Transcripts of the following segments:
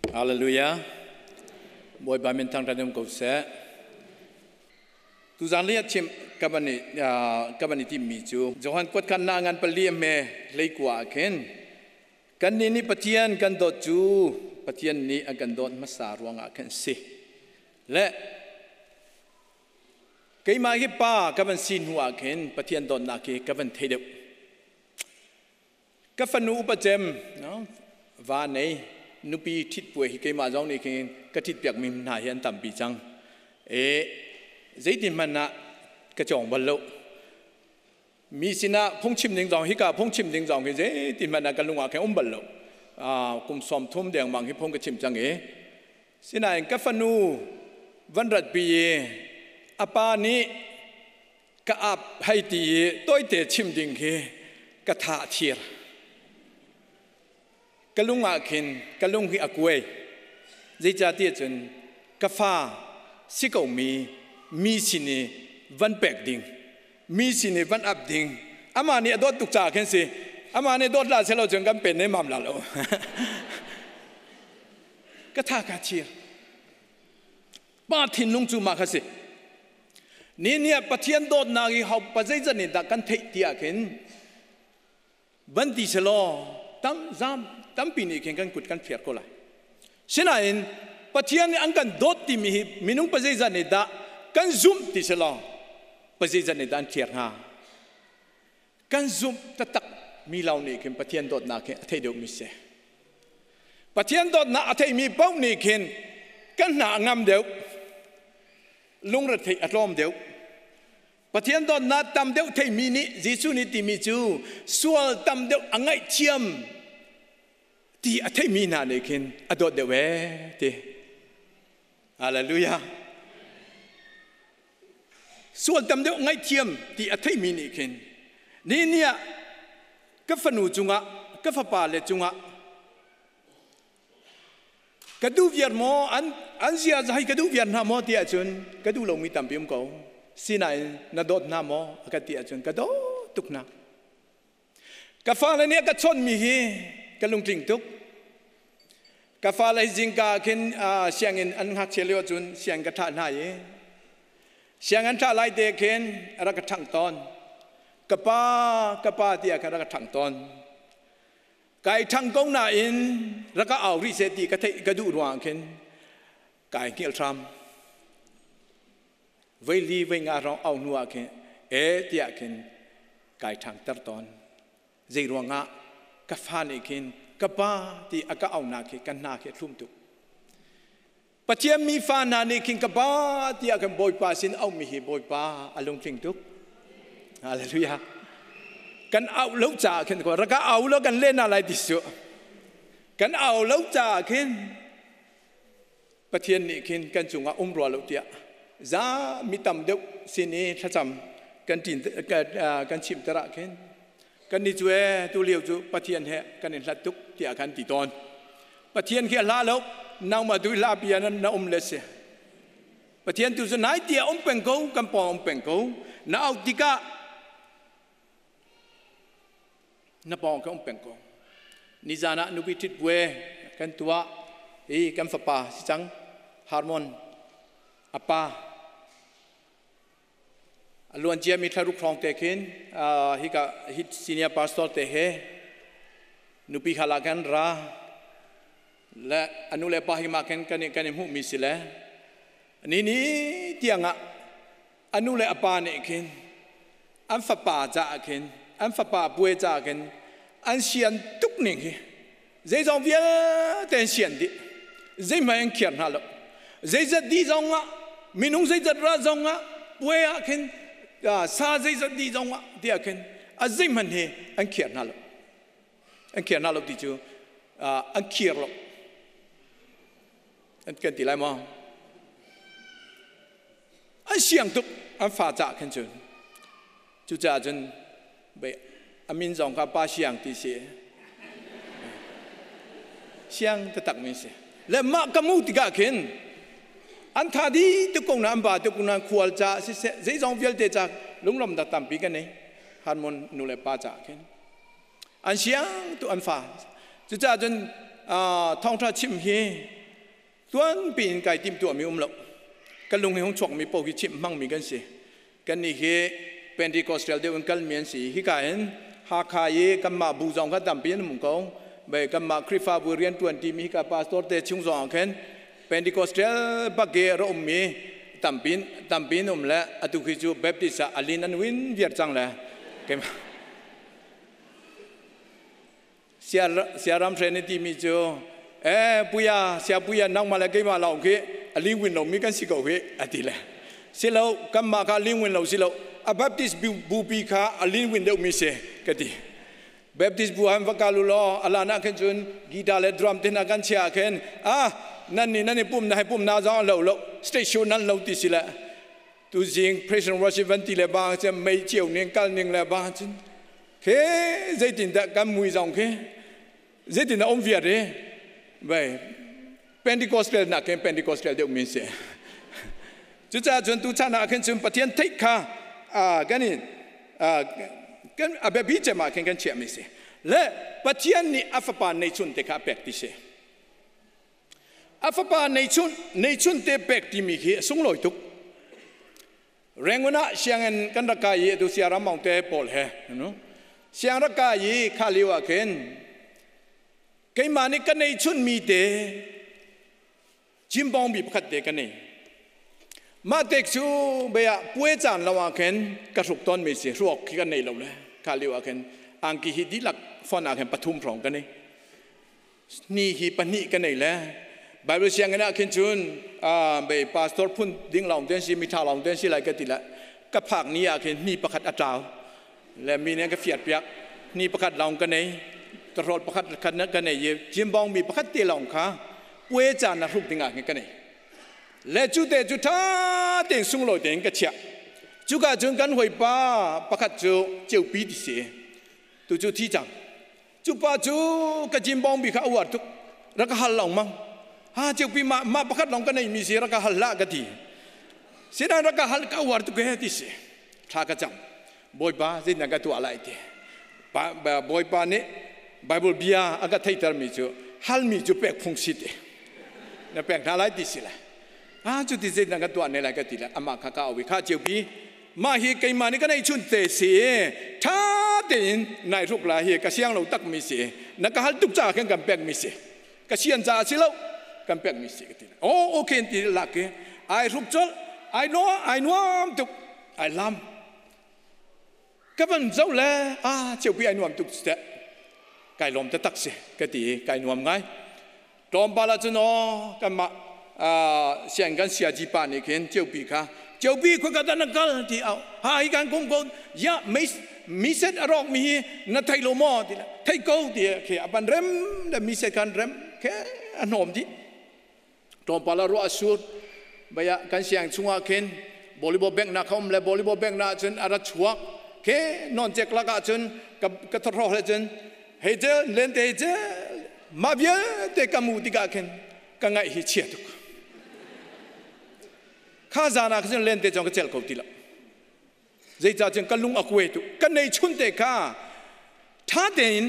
Hallelujah. Bawipa min thangṭhat um ko seh. Tuzan lei chim ka van i ka van i timmi cu Johan kuat khan na ngan pali a hme hleikua ah khin kannih nih Pathian kan dawt cu Pathian nih a kan dawt hmasa ruangah khan si. Le keimah hi pa ka van si hnu ah khin Pathian dawtnak hi ka van thei deuh. Ka fanu upa cem no, va nei nupi ṭhit puai hi keimah zong nih khin ka ṭhit piakmi hna hi an tampi cang. E zeitin hmanh ah ka cawng bal lo. Mi sinah phungchim ding zong hika phungchim ding zong hi zeitin hmanh ah ka lung ah khin um bal lo. Kum 30 dengmang hi phung ka chim cang i sinain ka fanu van ratpi i a pa nih ka ap hei ti i tawite chim ding khi ka tha a thir. Ka lung ah khin ka lung hi a kuai. Zeicahtiah cun ka fa si ko mi mi sin i van pek ding, mi sin i van ap ding, amah nih a dawt tuk caah khin si. Amah nih dawt la selo cun kan pen nemam la lo. Ka tha ka thir. Pa thinlung cu mah kha si. Ni nih Pathian dawtnak i hau pa zeizat nih dah kan theih ti ah khin van ti selaw tam zam tampi nih khin kan kut kan phiar ko lai. Sinain Pathian nih an kan dawt timi hi minung pa zeizat nih dah kan zumh ti selaw pa zeizat nih dah an phiar hnga? Kan zumh taktak mi lo nih khin Pathian dawtnak hi a thei deuhmi si. Pathian dawtnak a theimi paoh nih khin kan hna a ngam deuh, lungretheih a tlawm deuh. Pathian dawtnak tam deuh theimi nih Jesuh nih timi cu sual tam deuh a ngaihthiam ti a theimi hna nih khin a dawt deuh ee ti. Hallelujah. Sual tam deuh ngaihthiam ti a theimi nih khin ni ni ah ka fanu cungah ka fapa le cungah ka duh viar maw an an zia zai ka duh viar hna maw ti ahcun ka duh lomi tampi um ko sinain na dawt hna maw a ka ti ahcun ka dawt tuk hna. Ka fale nih a ka chawnhmi hi ka lungtling tuk. Ka fale hi zingka khin sianginn an ngakchia lio cun siang ka thlah hna i siang an thlah lai te khin a rak ka ṭhangh tawn. Ka pa, ka pa tiah khan rak ka ṭhangh tawn. Kai ṭhang ko nain rak ka au rih seh ti ka theih ka duh ruangah khin kai hngilh hram. Voi li voi nga hrawng au hnu ah khin e tiah khin kai ṭhangter tawn. Zei ruangah ka fa nih khin ka pa ti a ka aunak khi ka hna khi a thlum tuk. Pathian mi fa hna nih khin ka pa tiah kan Bawipa sin auhmi hi Bawipa a lungtling tuk. Hallelujah. Kan auh lo caah khin rak ka au lo kan lehna lai ti su. Kan au lo caah khin Pathian nih khin kan cungah um rua lo tiah za mi tam deuh sin i thlacam kan ṭin kan chimter ah khin kan ni cu e tu lio cu Pathian he kan in hlat tuk tiah khan ti tawn. Pathian khi a hla lo nangmah tu hla bia na um le si. Pathian tu cu nai tiah um peng ko kan pawng um peng ko na auh tikah na pawng ka um peng ko. Nizan ah nupi ṭhit bue kan tuah i kan fapa si cang Harmon a pa a luan ciami thlaruk hrawng te khin hika hi senior pastor te he nupi kha la kan ra le anu le pa hi ma khin kan i kan i hmuhmi si le ni ni tiang ah a nu le a pa nih khin an fapa caah khin an fapa puai caah khin an sian tuk ning hi zeizong vialte an sian dih zeihmanh an khiar hna lo zeizat dih zong ah minung zeizat ra zong ah puai ah khin sa zeizat dih zong ah tiah khin a zeihmanh hi an khiar hna lo an khiar hna lo ti cu an khir lo an kan ti lai maw An siang tuk an fa cah khin cun. Cucaah cun a min zong kha pa siang ti si. Siang taktak mi si. Le mah ka mu tikah khin an tha di tuk ko na an ba tuk ko na khual ca siseh zeizong vialte ca lunglawm dak tampi kan nei harmon nu le pa ca khin an siang tu an fa cucaah cun thawngtha chim hi. Tuan piin kai tim tuahmi um lo. Kan lung hi hung chuakmi paoh hi chimh hmangmi kan si. Kan nih hi Pentecostal deuh in kalmi an si. Hika in Hakha i kanmah bu zong kha tampi an um ko. Bei kanmah Khrihfabu rian ṭuan timi hika pastor te chung zong ah khin Pentecostal bak i ra ummi tampi tampi an um le atu khi cu Baptist ah alin an win viar cang le keimah Siaram hren i timi cu eh puya sia puya nangmah le keimah lawng khi a lingwin lomi kan si ko hi a ti le silo kanmah kha lingwin lo silo a Baptist bupi kha a lingwin deuhmi si ka ti. Baptist bu han va kal u law alan ah khin cun guitar le drum te hna kan chia khin ah nan ni nan i pum na hai pum na zong lo lo station nan lo ti si le tu zing president worship van ti le ba cun mei ceu ning kal ning le ba cun Khe zeitindah kan mui zong khi zeitindah um viar i vai Pentecostal nak khin Pentecostal deuh min si. Cucaah cun tu chan ah khin cun Pathian theih kha kan in kan a biapi cem ah khin kan chiah mi si. Le Pathian nih a fapa neihchun te kha a pek ti si. A fapa neihchun neihchun te pek timi khi a sunglawi tuk. Rangoon ah sianginn kan rak kai i atu Siaram Maung te pawl he siang rak kai i kha lio ah khin keimah nih ka nei chunmi te cimbawng bi pakhat te ka nei. Mah tek cu bia puai caan lo ah khin ka hruk tawn mi si hruak khi kan nei lo le kha lio ah khin angki hi dihlak fon ah khin pathum hrawng ka nei. Ni hi pahnih ka nei le Bible sianginn ah khin cun bei pastor phun ding lawng ten si mi tha lawng ten si lai ka ti le ka phak ni ah khin ni pakhat a tau le mi nih ka fiat piak ni pakhat lawng ka nei tarawl pakhat khat ka nei i jimbong mi pakhat te lawng kha puai caan na hruk ding ah khin ka nei le cu te cu tha tein sunglawi tein ka chiah cuka cun kan hawipa pakhat cu ceupi ti si tu cu thi cang Cu pa cu ka jimbong bi kha a uar tuk. Rak ka hal lengmang. Mang. Ha ceupi ma ma pakhat lawng ka nei mi si rak ka hal hlah ka ti. Sinan rak ka hal ka uar tuk he ti si. Thla ka cam. Bawipa zeitin ka tuah lai ti. Bawipa nih Bible bia a ka theihter mi cu hal mi cu pek phung si ti. Na pek hna lai ti si lai. Ah cu ti zeitin ka tuah ne lai ka ti le amah kha ka awi kha ceupi mah hi keimah nih ka neihchun te si ṭha tein nai hruk la hi ka siang lo takmi si na ka hal tuk caah khan kan pekmi si ka sian caah si lo kan pekmi si ka ti oh okay ti lak i ai hruk colh ai no ai nuam tuk ai lam ka van zoh le ah ceupi ai nuam tuk teh kai lawm taktak si ka ti kai nuam ngai Tlawmpal ah cun aw kanmah siang kan siaji pa nih khin ceupi kha ceupi khua ka na kal ti au ha hi kan kum ko ya mi set a rawk mi hi na thei lo maw ti thei ko ti khi a pan rem le mi set kan rem khe a hnawm dih tlawmpal ah ruah a sur baya kan siang chungah khin volleyball bank na khom le volleyball bank na cun a ra chuak ke non chek lak ah cun ka ka thro le cun hei je len te je mah vialte ka mu tikah khin ka ngaih hi chia tuk kha zan ah khin len te cong ka cel ko ti lo zeicah cun ka lung a kuai tuk ka nei chun te kha tha tein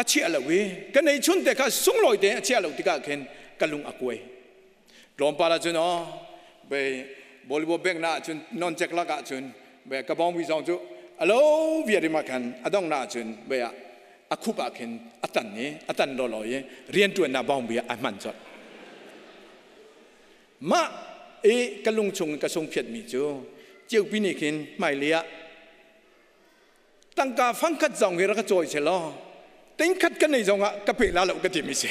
a chia lo i ka nei chun te kha sunglawi tein a chia lo tikah khin ka lung a kuai tlawmpal ah cun aw bei volleyball bank na cun non check lak ah cun be ka bong wi zong cu alo viari ma khan adong na cun be a a khup ah khin a tan i a tan lawlaw i rianṭuan na bong bi a hman colh mah i ka lung chung ka sung phiat mi cu ceupi nih khin hmailei ah tangka fangkhat zong hi rak ka cawi se law tingkhat ka nei zong ah ka pe la lo ka ti mi si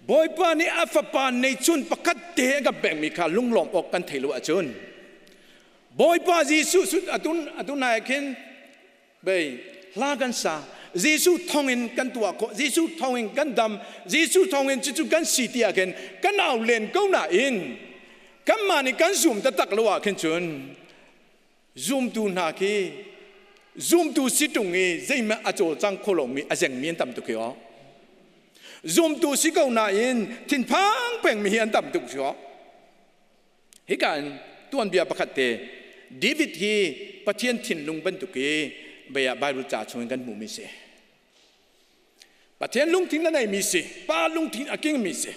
Bawipa nih a fapa neicun pakhat te a kan pekmi kha lunglawm awk kan thei lo ahcun Bawipa Jesuh atun atun nai khin bei hla kan sa Jesuh thongin kan tuah khawh Jesuh thongin kan dam Jesuh thongin cucu kan si ti ah khin kan au len ko nain kanmah nih kan zum taktak lo ah khin cun zumtu hna khi zumtu si ṭung i zeihmanh a cawlcang kho lomi a zengmi an tam tuk hi aw zumtu si ko nain thinphang pengmi hi an tam tuk cu hika in tuanbia pakhat te David hi Pathian thinlung bantuk i bia Bible ca chung in kan hmuhmi si. Pathian lungthin na neimi si, pa lungthin a kingmi si.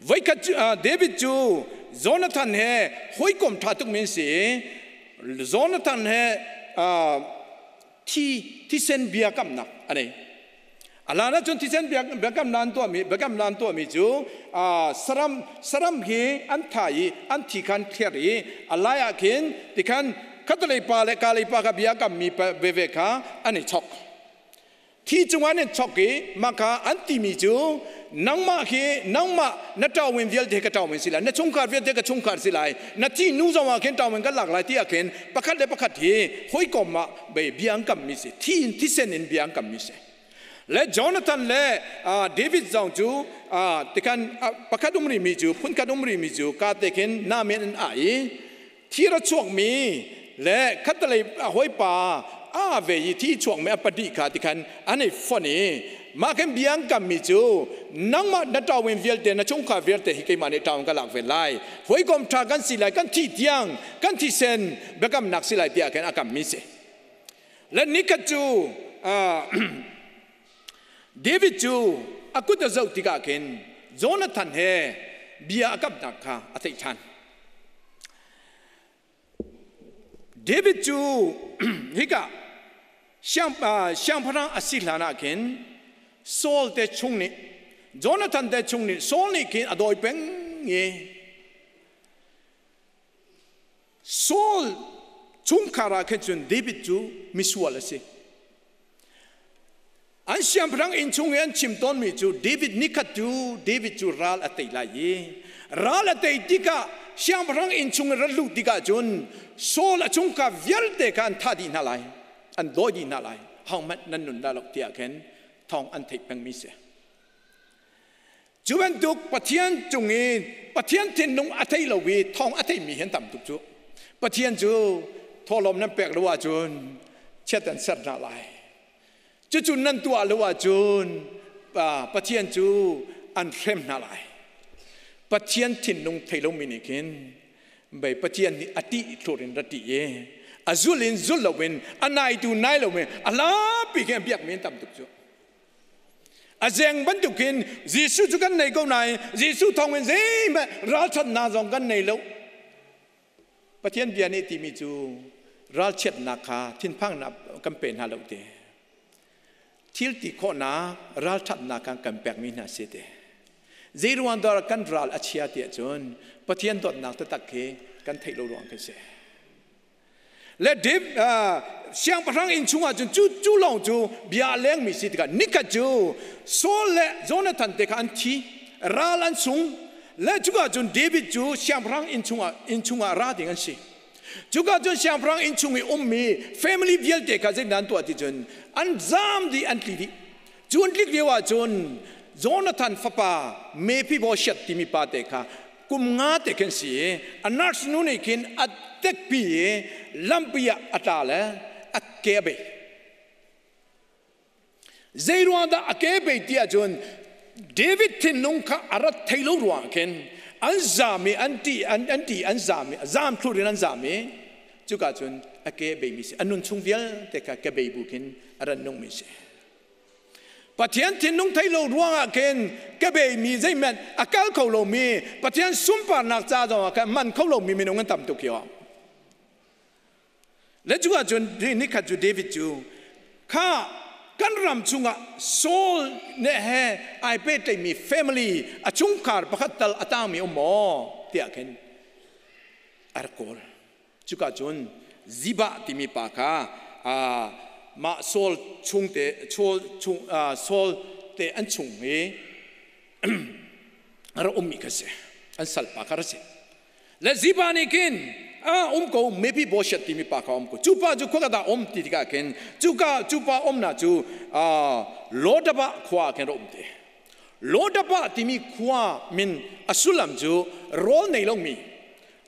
Voikhat cu David cu Jonathan he hawikom ṭha tukmi an si i Jonathan he thi thisen biakamnak a nei. A hlan ahcun thisen biakamnak an tuahmi biakamnak an tuahmi cu saram saram hi an thah i an thi kha an thler i a lai ah khin tikhan khatalei pa le kalei pa kha bia kammi veve kha an i chok. Thi cungah nan chok i mah kha an timi cu nangmah khi nangmah na ṭawin vialte ka ṭawin si lai, na chungkhar vialte ka chungkhar si lai, na thi nu zong ah khin ṭawin kan lak lai ti ah khin pakhat le pakhat hi hawikom ah bei bia an kammi si, thi in thisen in bia an kammi si. Le Jonathan le David zong cu tikhan pakhat um rimi cu phunkhat um rimi cu ka te khin namen an ah i thir a chuakmi le khattelei a hawipa a ve i thi chuakmi a pahnih kha tikhan an i fonh i mah khin bia an kammi cu nangmah na ṭawin vialte na chungkhar vialte hi keimah nih ṭawin ka lak ve lai, hawikom ṭha kan si lai, kan thih tiang kan thisen biakamnak si lai tiah khin a kammi si. Le nikhat cu David cu a kut a zoh tikah khin Jonathan he bia a kamnak kha a theih ṭhan. David cu hika siangpahrang a si hlan ah khin Saul te chung nih, Jonathan te chung nih, Saul nih khin a dawi peng i Saul chungkhar ah khin cun David cu misual a si. An siangpahrang inn chung i an chim tawnmi cu David nikhat cu David cu ral a tei lai i ral a tei tikah siangpahrang inn chung i rat luh tikah cun Saul a chungkhar vialte kha an thah dih hna lai, an dawi dih hna lai, hohmanh nan nun dah lo tiah khin thawng an theih pengmi si. Cu bantuk Pathian cung i Pathian thinlung a thei lo i thawng a theimi hi an tam tuk cu. Pathian cu thawhlawm nan pek lo ahcun chiat an ser hna lai. Cucu nan tuah lo ahcun Pathian cu an hrem hna lai. Pathian thinlung thei lomi nih khin bei Pathian nih a ṭih thlur in ra ṭih i a zul in zul loin a naitu nai loin a hlapi khi a biakmi an tam tuk cu. A zeng bantukin Jesuh cu kan nei ko nain Jesuh thawngin zeihmanh ralchanhnak zong kan nei lo. Pathian bia nih timi cu ralchiatnak kha thinphangnak kan pe hna lo te. Thil ti khawhnak ralṭhatnak kha kan pekmi hna si te. Zeiruang dah kan ral a chia tiah cun Pathian dawtnak taktak khi kan theih lo ruang khi si. Le siangpahrang inn chungah cun cu cu lawng cu bia a lengmi si tikah nikhat cu Saul le Jonathan te kha an thi, ral an sung. Le cuka cun David cu siangpahrang inn chungah ra ding an si. Cuka cun siangpahrang inn chung i ummi family vialte kha zeidah an tuah ti cun an zaam dih, an tli dih. Cu an tlik lio ah cun Jonathan fapa Mephibosheth timi pa te kha kum nga te khin si i a nurse nu nih khin a tekpi i lampi ah a tla le a ke a bei. Zei ruang dah a ke bei ti ahcun David thinlung kha a rat thei lo ruang khin an zam i an ti an ti an zam i zam thlur in an zam i cuka cun a ke bei mi si, a nun chung vialte kha ke bei bu khin a ran nung mi si. Pathian thinlung thei lo ruangah khin ka beimi zeihmanh a kal kho lomi, Pathian sunparnak ca zongah khan man kho lomi minung an tam tuk hi. Le cu ahcun nikhat cu David cu kha kan ram chungah Saul ne he ai pehtlaimi family a chungkhar pakhat tal a tangmi um maw tiah khin a rak kawl. Cuka cun Ziba timi pa kha mah Saul chung te Saul chung Saul te an chung i a rak ummi kha si, an salpa kha rak si. Le Ziba nih khin a um ko, Mephibosheth timi pa kha um ko. Cu pa cu khua dah um ti tikah khin cuka cu pa umnak cu Lodaba khua ah khin rak um te. Lodaba timi khua min a sullam cu rawl nei lomi,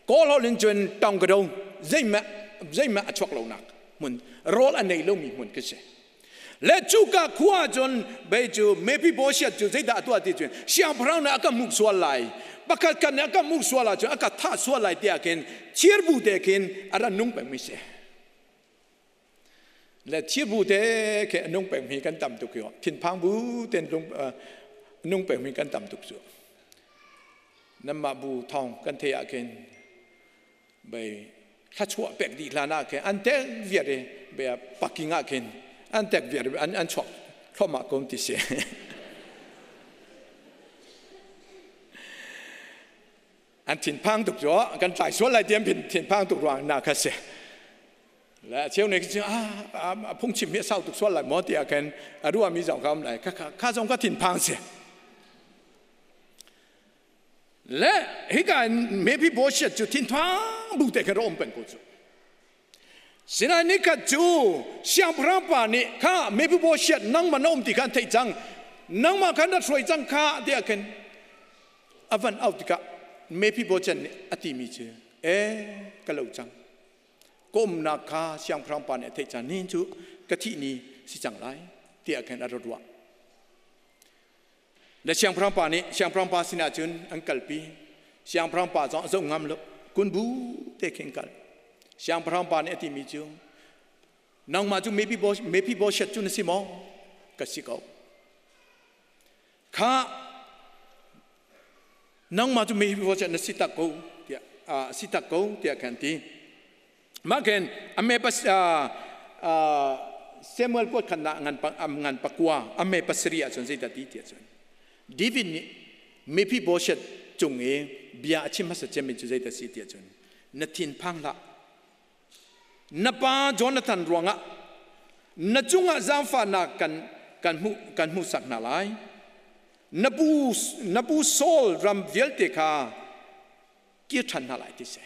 Kawl holh in cun tongkado, zeihmanh zeihmanh a chuak lonak hmun, rawl a nei lomi hmun khi si. Le cuka khua cun bei cu Mephibosheth cu zeidah a tuah ti cun siangpahrang nih a ka hmuh sual lai, pakhat khat nih a ka hmuh sual ahcun a ka thah sual lai tiah khin thirbu te khin a ra nung pengmi si. Le thir bu te ke nung peng mi kan tam tuk yo thinphang bu ten nung peng mi kan tam tuk cu namah bu thong kan thei ah khin bei thlachuah pek dih hlan ah khin an tek viar i bei parking ah khin an tek viar an an chuak thluahmah ko ti si. An thinphang tuk cu kan tlai sual lai ti an thinphang tuk ruang na kha si. Le cheu ne khi a phungchim hi a sau tuk sual lai maw tiah khin a ruahmi zong ka um lai. Kha zong ka thinphang si. Le hika in Mephibosheth cu thinphang bu te khin ra um peng ko cu. Sinain nikhat cu siangpahrang pa nih kha Mephibosheth, nangmah na um ti kha an theih cang, nangmah khan na hruai cang kha, tiah khin a van auh tikah Mephibosheth nih a timi cu, e ka lo cang, ka umnak kha siangpahrang pa nih a theih cang, nihin cu ka thih ni si cang lai, tiah khin a ra ruah. Le siangpahrang pa nih siangpahrang pa sinah cun an kalpi. Siangpahrang pa zong a zoh ngam lo, kun bu te khin kal. Siangpahrang pa nih a timi cu, nangmah cu Mephibosheth cu na si maw? Ka si ko. Kha nangmah cu Mephibosheth na si tak ko, tiah si tak ko, tiah khan ti. Mah khin ame pas Samuel kuat khan na ngan ngan pakua ame pasarih ahcun zeidah ti tiah cun David nih Mephibosheth cung i bia a chim hmasa cemmi cu zeidah si tiah cun, na thinphang hlah, na pa Jonathan ruangah na cungah zaangfahnak kan kan hmuh kan hmuhsak hna lai, na pu Saul ram vialte kha kir ṭhan hna lai, ti si.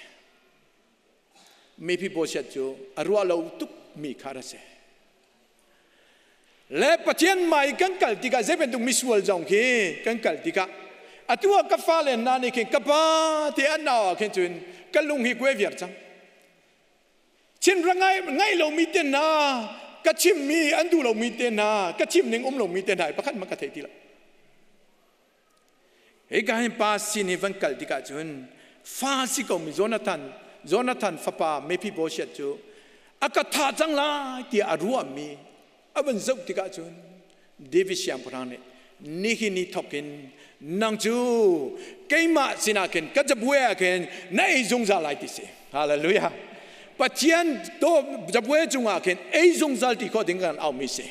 Mephibosheth cu a ruah lo tuk mi kha a si. Le Pathian mai kan kal tikah zei bantuk misual zong khi kan kal tikah atu ah ka fale hna nih khin ka pa te an nau ah khin cun ka lung hi kuai viar cang. Chin ra ngai ngai lomi te hna, ka chimmi an duh lomi te hna, ka chim ning um lomi te hna pakhat man ka thei ti lo. Hika hin pa sin i van kal tikah cun fa si komi Jonathan fapa Mephibosheth cu a ka thah cang lai tiah a ruahmi a van zoh tikah cun David siangpahrang nih, nihin ni thawk in nang cu keimah sinah khin ka cabuai ah khin na ei zungzal lai, ti si. Hallelujah! Pathian to cabuai cungah khin ei zungzal ti khawh ding kan aumi si.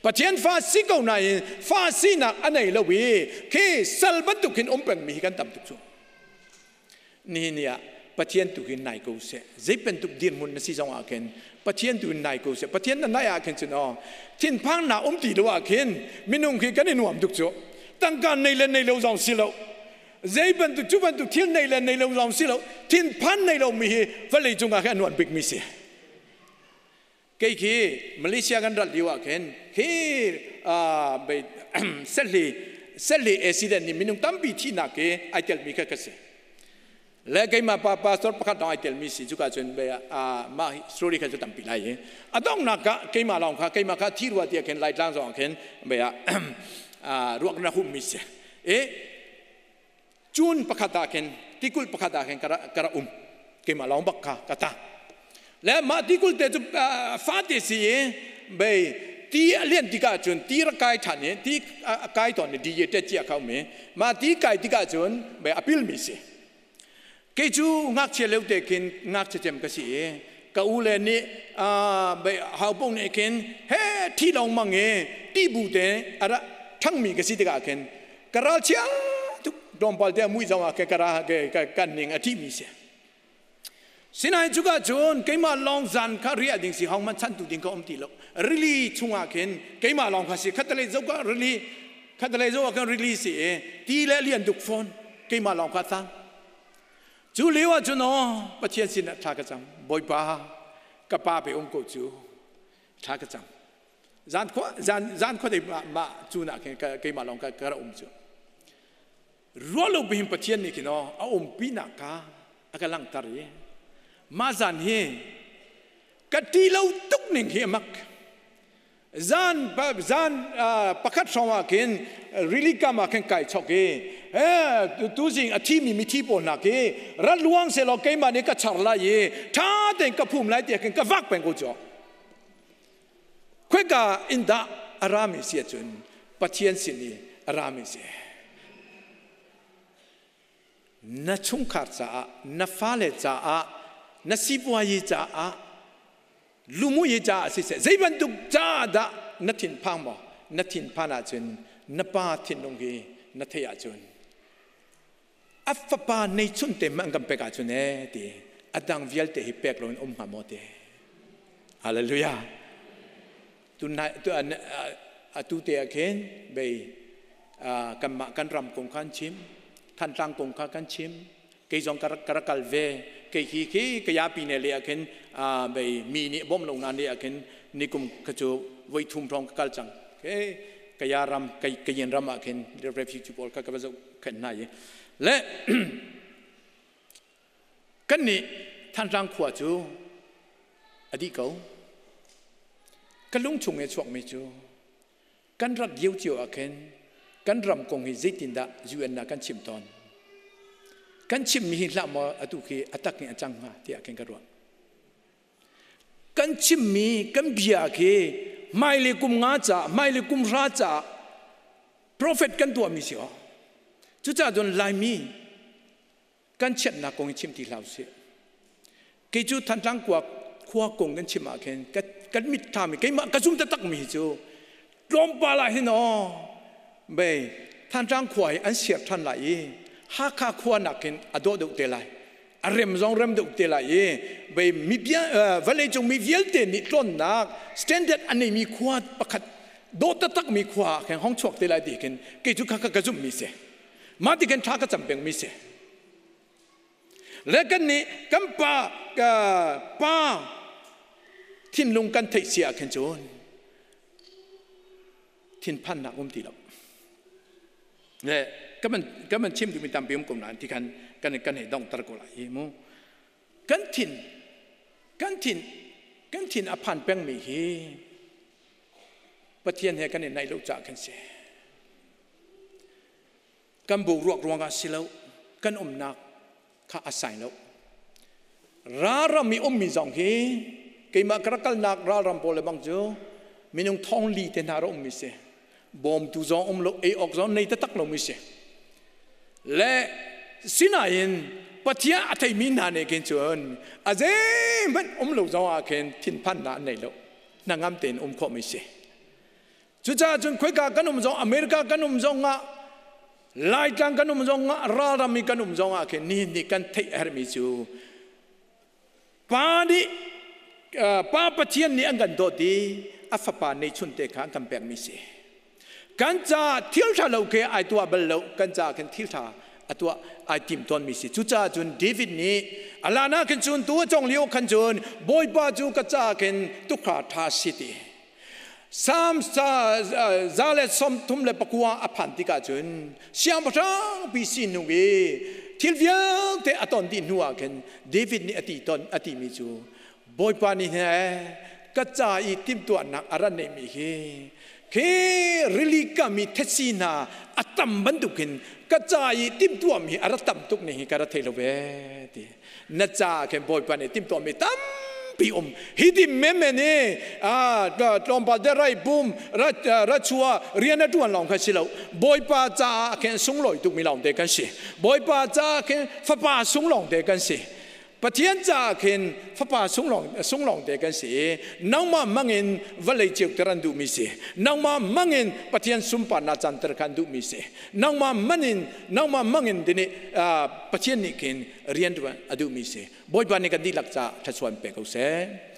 Pathian fa si ko nain fa sinak a nei lo i khi sal bantuk hin um pengmi hi kan tam tuk cu. Nihin ni ah Pathian tu hin nai ko seh. Zei bantuk dirhmun na si zong ah khin Pathian tu hin nai ko seh. Pathian na nai ah khin cun aw thinphang na um ti lo ah khin minung khi kan i nuam tuk cu. Tangka nei le nei lo zong si lo, zei bantuk cu bantuk thil nei le nei lo zong si lo, thinphan nei lo mi hi vawlei cungah khin a nuam bik mi si. Kei khi Malaysia kan rat lio ah khin hi sehli sehli accident nih minung tampi thihnak hi ai telmi kha ka si. Le keimah pa pastor pakhat dong ai telmi si. Cuka cun be mah story kha cu tampi lai i a donghnak ah keimah lawng kha keimah kha thi rua tiah khin Laitlang zong khin be ruak na hummi si e. Cun pakhat ah khin tikulh pakhat ah khin ka ra um, keimah lawng bak kha ka ta. Le mah tikulh te cu fate si i bei ti a lian tikah cun ti rak kai ṭhan i ti a kai tawn i DJ te cia kha um i mah ti kai tikah cun bei a pilmi si. Kei cu ngakchia lio te khin ngakchia cem ka si i ka u le nih bei haupung nih khin he thi lawng mang i ti bu te a ra ṭhangmi ka si tikah khin ka ralchia tuk. Tlawmpal te mui zong ah ke ka ra ke kan ning a ṭihmi si. Sinain cuka cun keimah lawng zan kha riah ding si, hong man chantu ding ka um ti lo. Rili chungah khin keimah lawng kha si, khatalei zo ka rili, khatalei zo ah kan rili si i ti le lian duk fawn, keimah lawng kha tang. Cu lio ah cun aw Pathian sin ah thla ka cam. Bawipa, ka pa pe um ko cu, thla ka cam. Zan khua zan zan khua dei mah cu na khin keimah lawng ka ka um cu. Ruah lo bihin Pathian nih khin aw a umpi nak ka a ka langhter i mah zan hi ka ti lo tuk ning hi mak. Zan zan pakhat hrawng ah khin rili kam ah khin kai chok i tuzing a thimi mithi pawl hna khi rat luang selaw keimah nih ka char lai i tha tein ka phum lai tiah khin ka vak peng ko cu. Khoika in dah a rami si ahcun Pathian sin i a rami si. Na chungkhar caah, na fale caah, na sipuayi caah, lumuyi caah siseh, zei bantuk caah dah na thinphang maw? Na thinphan ahcun na pa thinlung hi na theih ahcun a fapa neichun te hmanh kan pek ahcun ee ti a dang vialte hi pek loin um hnga maw ti. Hallelujah. Tu atu te ah khin bei kanmah kan ram kong kha an chim, Thantlang kong kha kan chim. Kei zong ka rak kal ve. Kei hi khi Kaya pine le ah khin bei mi nih bawm lo na le ah khin nikum kha cu voi thum hrawng ka kal cang. Kaya ram, Kayin ram ah khin refugee pawl kha ka va zoh khen hna i le kan nih Thantlang khua cu a dih ko. Ka lung chung i chuakmi cu kan rak lio cio ah khin kan ram kong hi zeitindah UN ah kan chim tawn. Kan chimmi hi hlah maw atu khi a tak in a cang hnga tiah khin ka ruah. Kan chimmi kan bia khi hmailei kum nga ca, hmailei kum hra ca prophet kan tuahmi si aw. Cucaah cun Laimi kan chiatnak kong i chim ti hlah usih. Kei cu Thantlang khua khua kong kan chim ah khin kan mitthlam i keimah ka zum taktak mi cu tlawmpal ah hin aw bei Thantlang khua hi an siar ṭhan lai i Hakha khua nakin a dawh deuh te lai, a rem zong rem deuh te lai i bei mi vawleicung mi vialte nih tlawnnak standard a neimi khua pakhat, dawh taktak mi khua ah khin hong chuak te lai ti khin kei cu kha ka zumh mi si. Mah ti khin thla ka cam peng mi si. Le kan nih kan pa pa thinlung kan theih si ah khin cun thinphannak um ti lo. Le kan man chim duhmi tampi um ko nain ti khan kan kan hei donghter ko lai hi mu. Kan thin kan thin kan thin a phan pengmi hi Pathian he kan i naih lo caah khan si. Kan boruak ruangah si lo, kan umnak kha a sai lo. Ralram i ummi zong hi keimah ka rak kalnak ralram pawl le bang cu minung thong li te hna ra ummi si. Bawmtu zong um lo, ei awk zong nei taktak lomi si. Le sinain Pathian a theimi hna nih khin cun a zeihmanh um lo zong ah khin thinphannak an nei lo. Hnangam tein um khawhmi si. Cucaah cun khoika kan um zong, America kan um zong ah, Laitlang kan um zong ah, ralram i kan um zong ah khin nihin ni kan theih a herhmi cu Pa nih Pa Pathian nih an kan dawt i a fapa neichun te kha an kan pekmi si. Kan caah thil ṭha lo khi ai tuah bal lo, kan caah khin thil ṭha a tuah ai tim tawnmi si. Cucaah cun David nih a lan ah khin cun tu a cong lio khan cun Bawipa cu ka caah khin tukhra ṭha si ti. Psalm 139 a phan tikah cun siangpahrang pi si hnu i thil vialte a ton dih hnu ah khin David nih a ti ton a timi cu Bawipa nih he ka ca i timhtuahnak a ran neihmi hi khi rili kam i thetse hna a tam bantukin ka ca i timhtuahmi a ra tam tuk ning hi ka ra thei lo ve ti. Na ca khin Bawipa nih timhtuahmi tampi um hi ti menmen i tlawmpal te rai pum ra chua rian a ṭuan lawng kha si lo. Bawipa caah khin sunglawi tukmi lawng te kan si. Bawipa caah khin fapa sunglawng te kan si. Pathian caah khin fapa sunglawng te kan si i nangmah mangin vawlei ceuter an duhmi si, nangmah mangin Pathian sunparnak canter kha an duhmi si, nangmah manin nangmah mangin dini Pathian nih khin rian ṭuan a duhmi si. Bawipa nih kan dihlak caah thluachuah in pe ko seh.